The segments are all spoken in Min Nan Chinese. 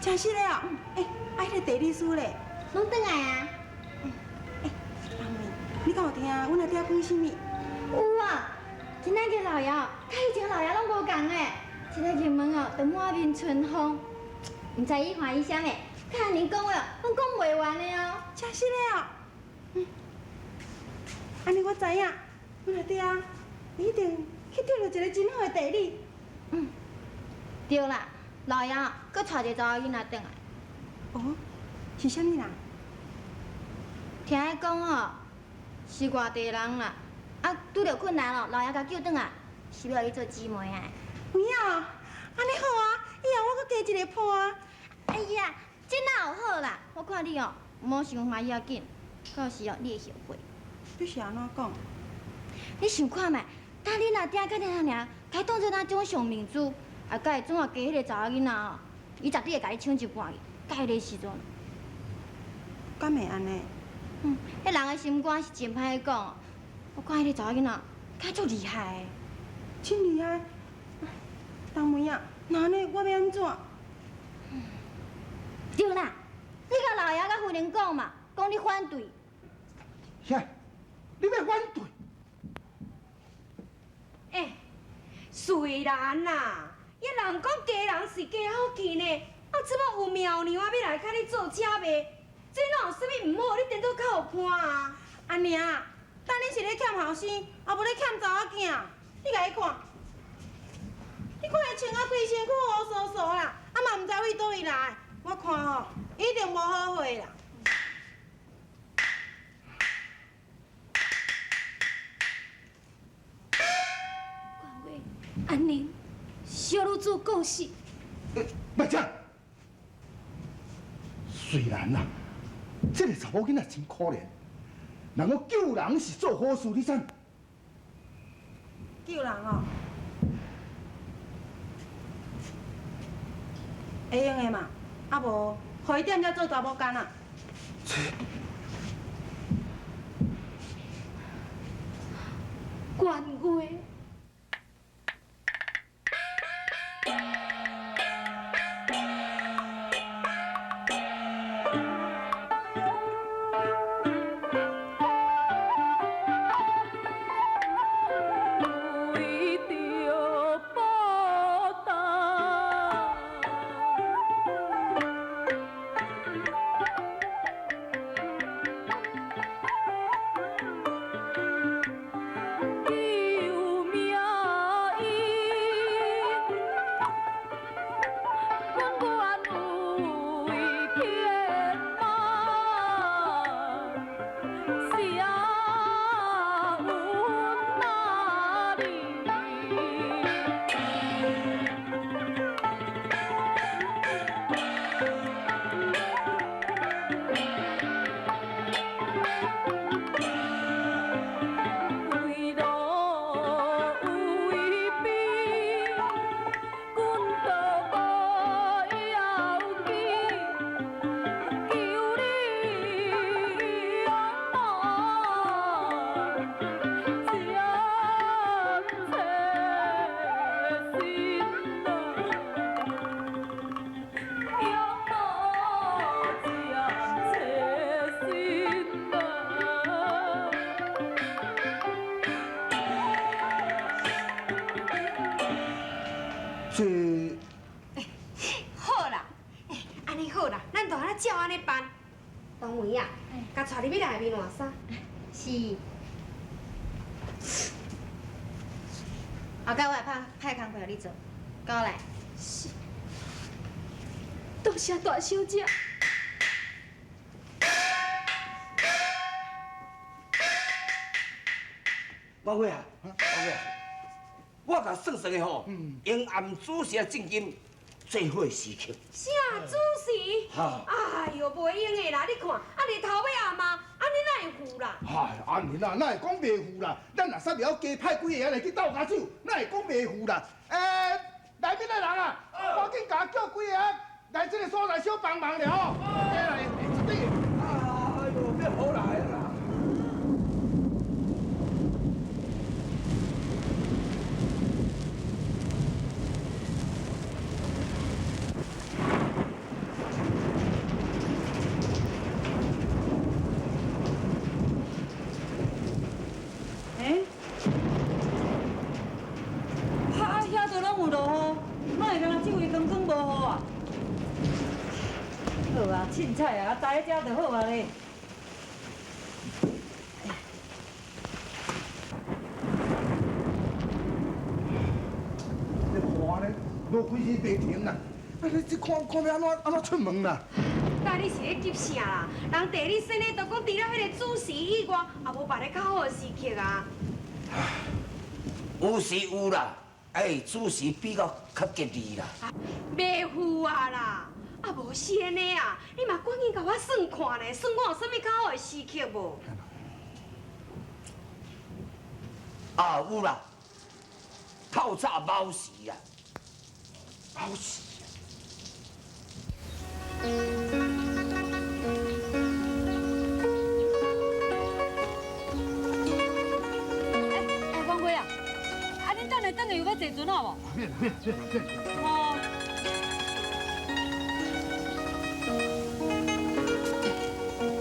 真實的哦。欸，啊，彼個地理師咧？攏轉來啊！欸，阿妹，你敢有聽阮阿爹講啥物？有啊，今仔日老爺佮以前老爺攏無仝的，這个入門哦，就滿面春風，毋知伊歡喜啥物，佮恁講話哦，攏講袂完的哦。真實的哦。嗯，按呢我知影，阮阿爹一定去釣著一個真好的地理。嗯，對啦，老爺閣帶一个查某囡仔轉來。哦，是啥物人？聽伊講哦，是外地人啦，啊，拄著困難咯，老爺共救轉來，是欲予伊做姊妹啊。有影哦，按呢好啊，以後我閣加一個伴。哎呀，這哪有好啦？我看你哦，毋好傷歡喜仔緊，到時哦，你會後悔。你是按怎講？你想看覓？當恁阿爹佮恁阿娘，共伊當做咱掌上明珠，啊，佮伊總啊加彼个查某囡仔哦，伊絕對會共你搶一半去。到彼个時陣，敢會按呢？嗯，彼人的心肝是真歹講。我看彼个查某囡仔，敢足厲害的。真厲害。冬梅啊，那按呢我欲按怎？對啦，你共老爺佮夫人講嘛，講你反對。啥？你欲反對？欸，雖然啦，伊人講家人是家好氣呢，啊，這擺有苗娘仔欲來佮你做姐妹，這哪有啥物毋好？你顛倒較予伴啊？阿娘，當你是咧欠後生，抑無咧欠查某囝？你共伊看，你看伊穿啊規身軀烏趖趖啦，啊嘛毋知為佗位來，我看吼，一定無好貨啦。安寧，小女子過失。莫講。雖然啦，這个查某囡仔真可憐，人講救人是做好事，你知？救人哦，會用的嘛，啊無，予伊踮遮做查某工啊。關月。這好啦，欸，按呢好啦，咱就按呢照按呢辦。冬梅啊，共帶入去內面換衫。是。後蓋我會派派工課予你做，佮我來。是。多謝大小姐。老伙啊，老伙啊，我共算算的吼，用暗主席的證金最好的時刻。啥主席？哈！哎喲，袂用的啦！你看，啊日頭尾暗嘛，按呢哪會赴啦？哎，按呢啦，哪會講袂赴啦？咱若煞袂曉加派幾个來去鬥跤手，哪會講袂赴啦？欸，內面的人啊，趕緊共叫幾个來這个所在小幫忙了吼！來來，這個。哎喲，變好來啦！啊，凊彩啊，待喺遮就好啊咧。你看咧，落几时袂停啦？啊，你这看看欲按怎按怎出门啦？到底是咧急啥啦？人地理先生都讲，除了彼个主时以外，也无别个较好的时刻啊。有是有啦，哎，主时比较较吉利啦。袂赴啊啦，啊无是按呢啊，你嘛赶紧共我算看咧，算看有啥物较好的时刻无？啊，有啦，透早卯时啦。卯时。哎，光辉啊，啊，恁等下转去有欲坐船好无？免免免免。哦。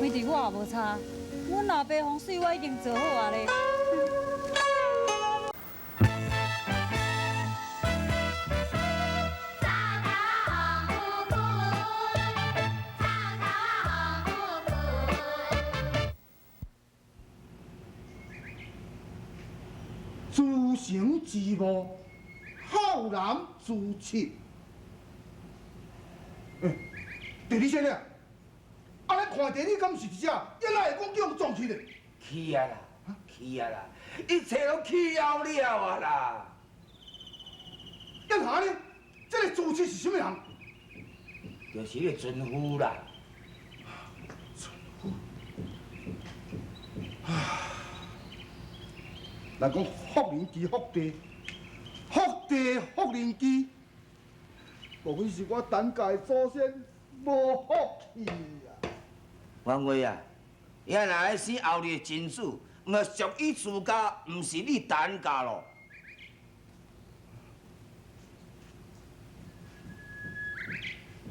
反正我也无差，阮老爸风水我已经做好啊咧。自成之母，浩然之气。欸，地理先生，啊，咱看地理敢是伫遮？伊哪会讲叫人撞去咧？去啊啦，去啊啦，一切拢去了了啊啦。干啥呢？这个主持是啥物人？就是彼个船夫啦。船夫。人讲福人居福地，福地福人居，无非是我陈家的祖先无福气啊！王伟啊，伊若来生后日的真子，毋属于自家，毋是你陈家咯。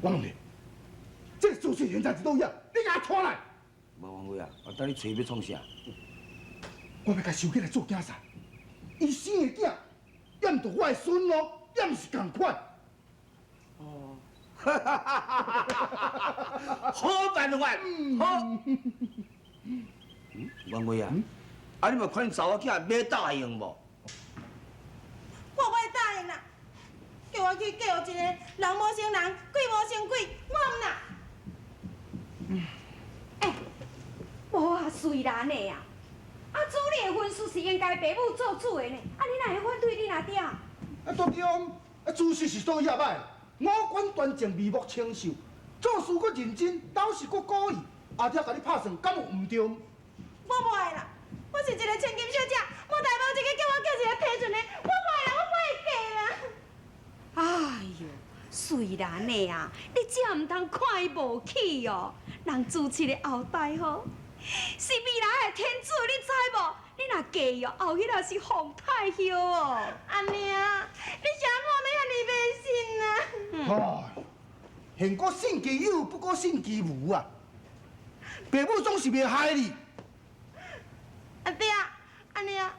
我问你，这个祖先现在伫佗位啊？你共我拖来！无王伟啊，我等你揣欲创啥？我欲共收起来做囝婿，伊生的囝，也毋著我的孙咯，也毋是仝款。哦，好办法，好。王伟啊，啊你嘛看查某囝欲答应无？我袂答应啦，叫我去嫁予一个人无成人，鬼无成鬼，我毋啦。欸，无啊，虽然的啊。啊，主你的婚事是应该爸母做主的呢，啊，你哪会反对恁阿爹？啊，对对，啊，主事是佗位遐歹，五官端正，眉目清秀，做事阁认真，老实阁古意，阿爹共你拍算，敢有毋对？我无爱啦，我是一个千金小姐，我大某一个叫我嫁一个提船的，我无爱啦，我无会嫁啦。哎哟，虽然的啊，你这毋通看伊无起哦，人主持的后代吼。是未来的天子，你知无？你若嫁伊哦，后日也是皇太后哦。阿娘，你啥看欲遐尔迷信啊？哎，现古信其有，不可信其无啊！爸母总是袂害你。阿爹，阿娘，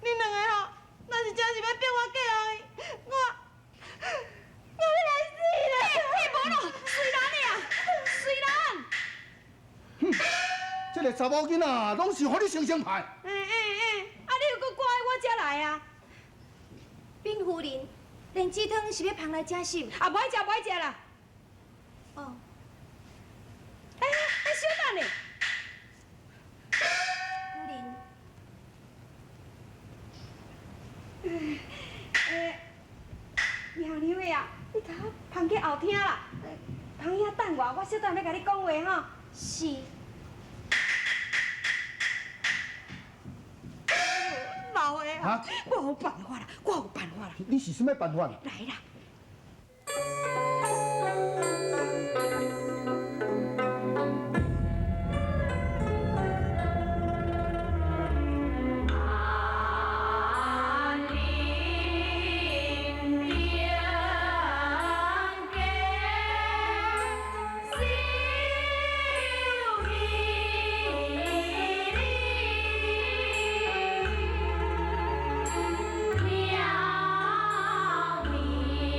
恁两个吼，若是真是欲逼我嫁予伊，我欲来死啦！欸，无咯，虽然的啊，虽然。哼。这个查某囡仔拢是予你生生害。欸欸欸，啊你又阁赶来我遮来啊？禀夫人，莲子汤是欲捧来食是？啊，无爱食，无爱食啦。哦。欸欸，小等下。夫人。欸，娘娘的啊，你共我捧去后厅啦，捧遐等我，我小等欲共你讲话吼。是。老的啊，我有办法啦，我有办法啦。你是啥物办法？来啦。喵咪。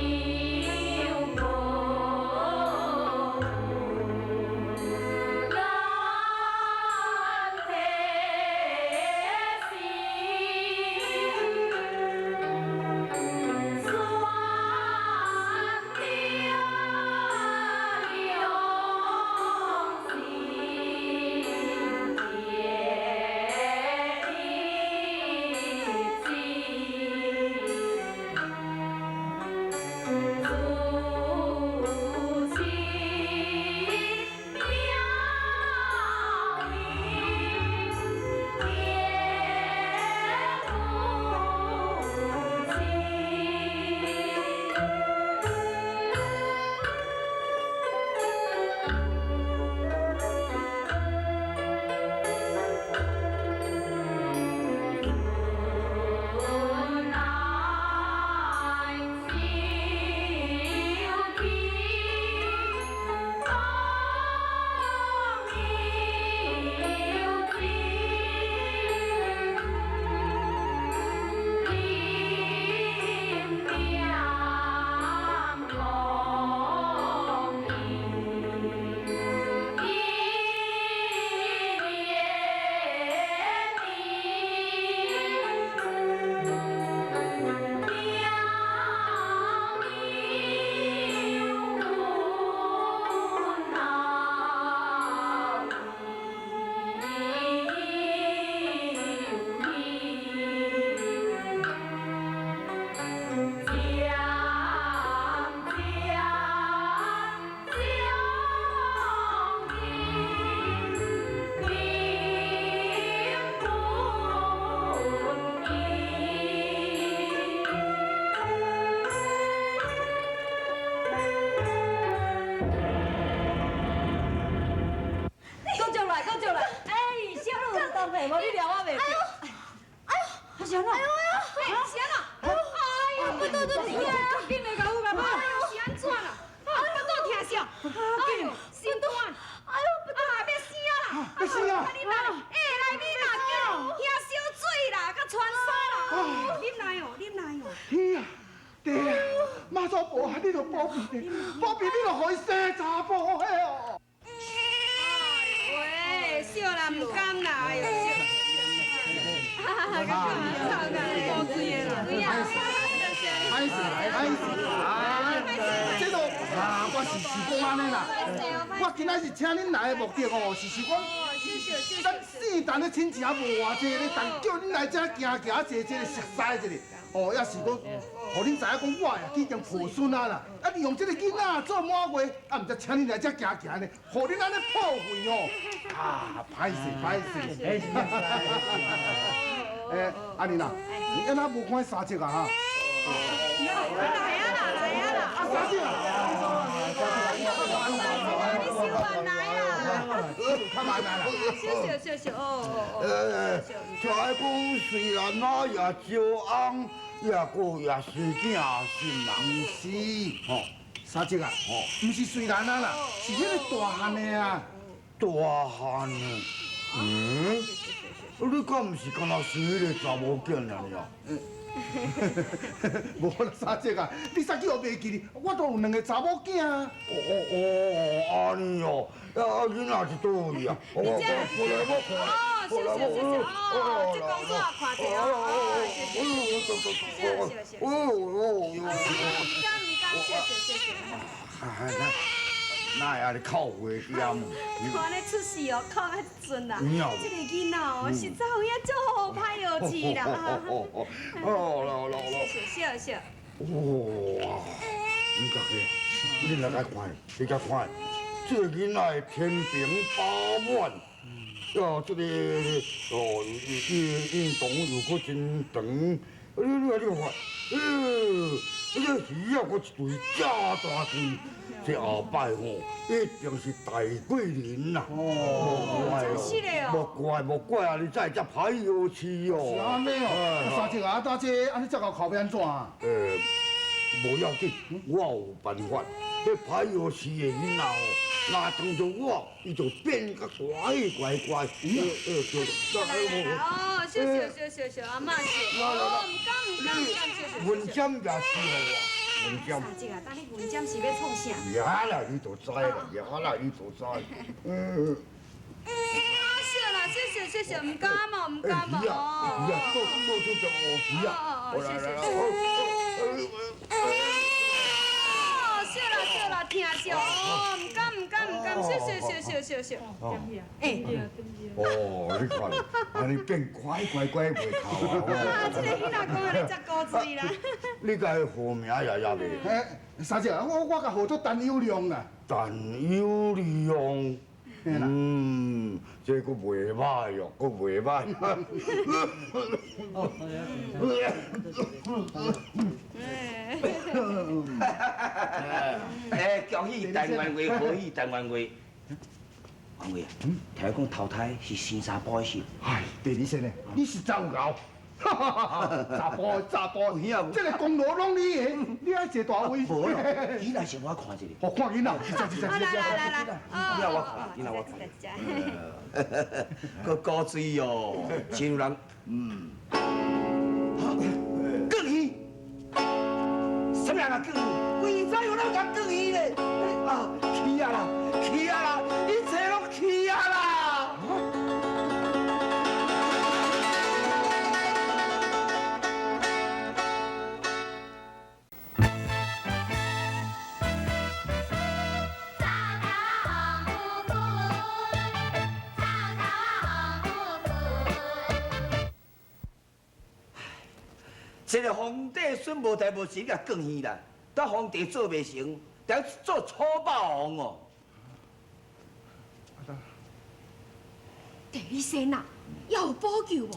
无你掠我袂着。哎呦，啊是按怎？哎呦哎呦，是按怎？哎呦，腹肚都疼，较紧来共我阿妈。哎呦，是按怎啦？啊，腹肚疼啥？哎呦，心肝，哎呦，啊，欲死啊啦！欲死啊！你来，哎，来你啦，紧，遐烧水啦，佮穿衫啦，啉来哦，啉来哦。天啊，爹啊，妈祖婆，你著保庇咧，保庇你著予伊生查埔的哦。喂，笑啦，毋甘啦，哎呦，笑。哈哈，哈，歹势，歹势，这都啊，我是想讲按呢啦。我今仔日请恁来的目的哦，是想讲，咱圣诞的亲情也无偌济咧，但叫恁来遮行行坐坐，熟似一下，哦，也是讲，予恁知影讲我也已经抱孙啊啦。啊，利用这个囡仔做满月，啊，毋知请恁来遮行行咧，予恁按呢破费哦。啊，歹势歹势。欸，阿玲啊，你敢若无看三叔啊？哈？来啊啦，来啊啦！啊，三叔啊！你收慢来啦！较慢来啦。小小小小哦哦哦。听讲虽然啊也招翁，也阁也生囝新人。是，吼，三叔啊，吼，毋是虽然啊啦，是彼个大汉的啊。大汉的，嗯？你敢毋是干焦生彼个查某囝尔尔？无啦，三叔啊，你煞叫我袂记哩，我都有两个查某囝啊。哦哦哦，按呢哦，啊囡仔伫佗位啊？我我我来我看。哦，谢谢谢谢哦，这公主也看者哦，谢谢谢谢。哦哦哦，唔敢唔敢，谢谢谢谢。哪会按呢哭话点？看呢出世哦，哭甲这阵啦。这个囡仔哦，实在有影足好歹学饲啦。哦，来来来。谢谢谢谢。哇，你家己，你来甲看，你甲看，这个囡仔的天平饱满，哦，这个哦，伊运动又阁真长，你你你看，这个鱼仔阁一对遮大对。这后摆吼，一定是大贵人啦！哦，真是的哦！莫怪莫怪啊，你才会遮歹药饲哦。是按呢哦，三叔啊，啊这按呢遮够哭欲按怎啊？无要紧，我有办法。彼歹药饲的囡仔吼，若当著我，伊就变甲乖乖乖。哦，谢谢谢谢谢阿嬷谢。哦，毋敢毋敢毋敢，谢谢。文针也是予我。文针。三叔啊，等你文针是欲创啥？呀啦，你就知啦，呀啦，你就知。嗯。啊，谢啦，谢谢谢谢，毋敢嘛，毋敢嘛。哦。鱼啊，倒倒出只乌鱼啊。哦，谢谢。哦，谢啦谢啦，听笑哦，毋敢毋敢毋敢，谢谢谢谢谢谢。哎。哦，你看，按呢变乖乖乖袂哭啊！啊，这个囡仔讲按呢遮古锥啦。你共伊号名也犹未？欸，三叔啊，我共号做陈友谅啦。陈友谅，嗯，这阁袂歹哦，阁袂歹。哎，恭喜陈员外，贺喜陈员外。员外啊，听讲投胎是生查埔的事。哎，第二先呢，你实在有𠢕。哈哈哈！查埔查埔，这个功劳拢你的，你爱坐大位。无啦，囡仔先我看一下。哦，看囡仔，一只一只。来来来来，囡仔我看，囡仔我看。阁古锥哦，真有人，嗯。哈，卷鱼，啥物人啊卷鱼？为怎有人共卷鱼咧？啊，去啊啦，去啊啦，一切拢去啊啦！这个皇帝孙无代无志，你也卷鱼啦。等皇帝做袂成，得做粗霸王哦。第一先啊，犹有补救无？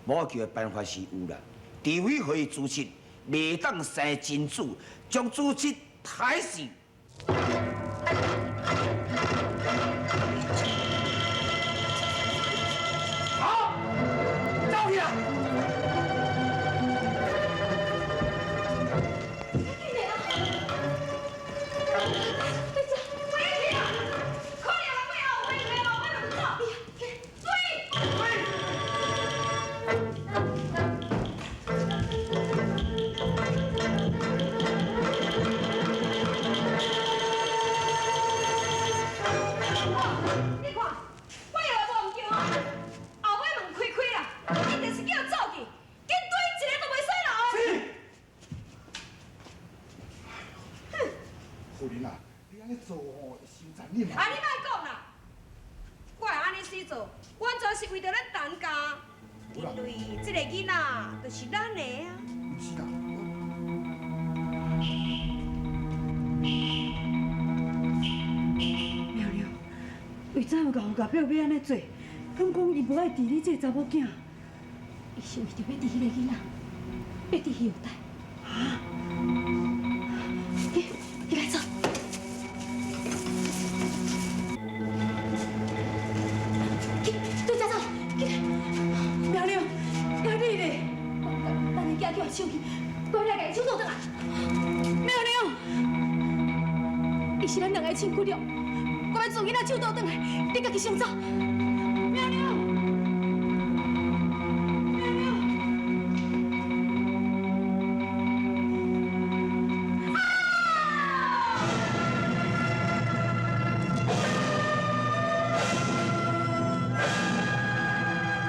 补救的办法是有啦，除非予伊辞职，袂当生真子，将子侄杀死。好，你看，我药无毋对啊，后尾门开开啦，一定是叫走去，紧追一个都袂使留。是。夫人啊，你按呢做吼，会伤残忍啊！你莫讲啦，我会按呢死做，完全是为著咱陈家，因为这个囡仔就是咱的啊。毋是啦。苗娘，为怎有共有甲表要按呢做？敢讲伊无爱治你这个查某囝？伊是为著欲治彼个囡仔，欲治彼后代。啊！去，去来走。去，对遮走，去。苗娘，啊你咧？等下囝叫伊手去，过来共伊手倒转来。苗娘，伊是咱两个亲骨肉，我欲自囡仔手倒转来，你家己先走。苗娘。